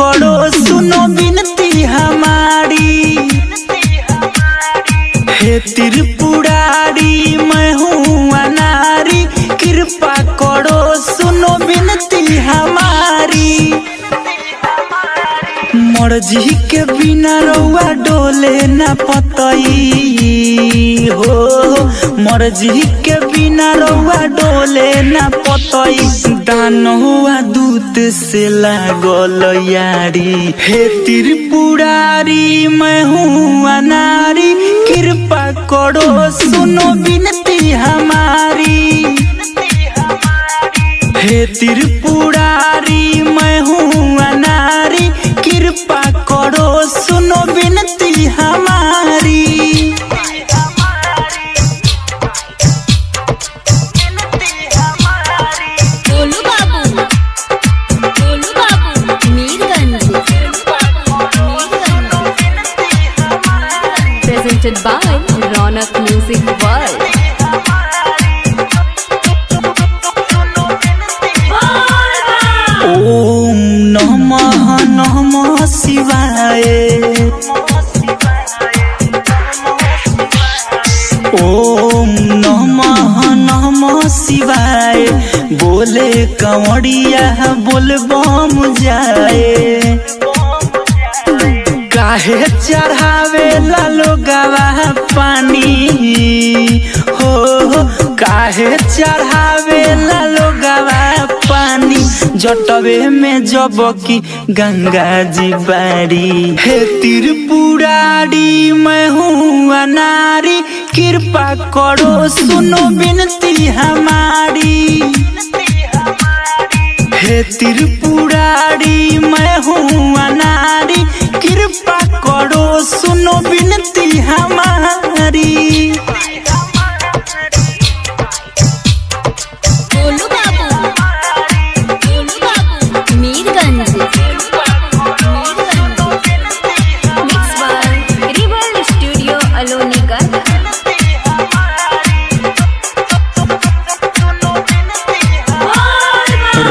करो सुनो विनती हमारी। हे त्रिपुरारी मैं हूँ अनारी, कृपा करो सुनो विनती हमारी। मर्जी के बिना रउआ डोले न पतई हो, मर्जी के बिना रउआ डोले न पतई। दानवा दूत से लागल यारी, हे त्रिपुरारी मैं हूँ अनारी, कृपा करो सुनो विनती हमारी। हे त्रिपुरारी मैं हूँ अनारी, कृपा करो सुनो विनती हमारी। गोलू बाबू, गोलू बाबू, Mirganj. Presented by Raunak Music World. ओम नमः नमः शिवाय, ओम नमः नमः शिवाय। बोले कंवरिया बोल बम जाए, काहे चढ़ावे लालो गवा पानी हो, काहे चढ़ावे लालो गवा पानी। जटवे में जब की गंगा जी बारी, हे त्रिपुरारी मैं हूँ अनारी, कृपा करो सुनो विनती हमारी। हे त्रिपुरारी मैं हूँ अनारी, कृपा करो सुनो विनती हमारी। गोलू बाबू, गोलू बाबू, Mirganj. Mix by Rebel studio Aloni Garg.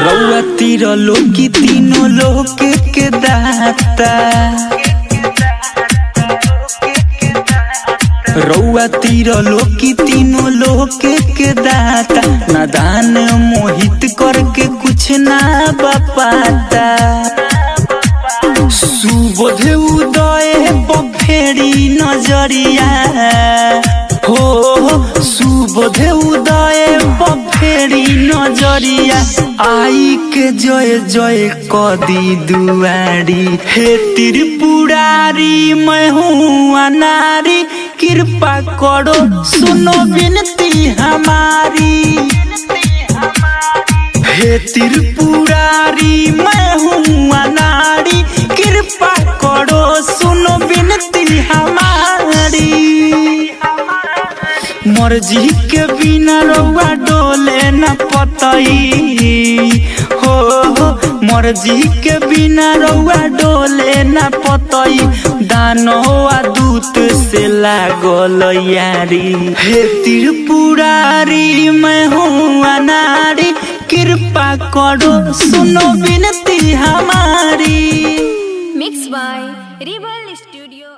रउआ तीर लोकी तीनों लोक के दाता, रउआ तीर लोकी तीनों लोक के दाता। नादान मोहित करके कुछ ना बपाता, सुबोध उदय बफेरी नजरिया हो, सुबोध उदय बफेरी नजरिया। आई के जय जय कदी दुआरी, हे त्रिपुरारी मैं हूँ अनारी, कृपा करो सुनो विनती हमारी। हे त्रिपुरारी मैं हूँ अनारी, कृपा करो सुनो विनती हमारी। मर्जी के बिना रउआ डोले न पतई हो, मर्जी के बिना रउआ डोले न पतई। दानवा दूत से लागल यारी, हे त्रिपुरारी मैं हूँ अनारी, कृपा करो सुनो विनती हमारी। Mix by rebel studio.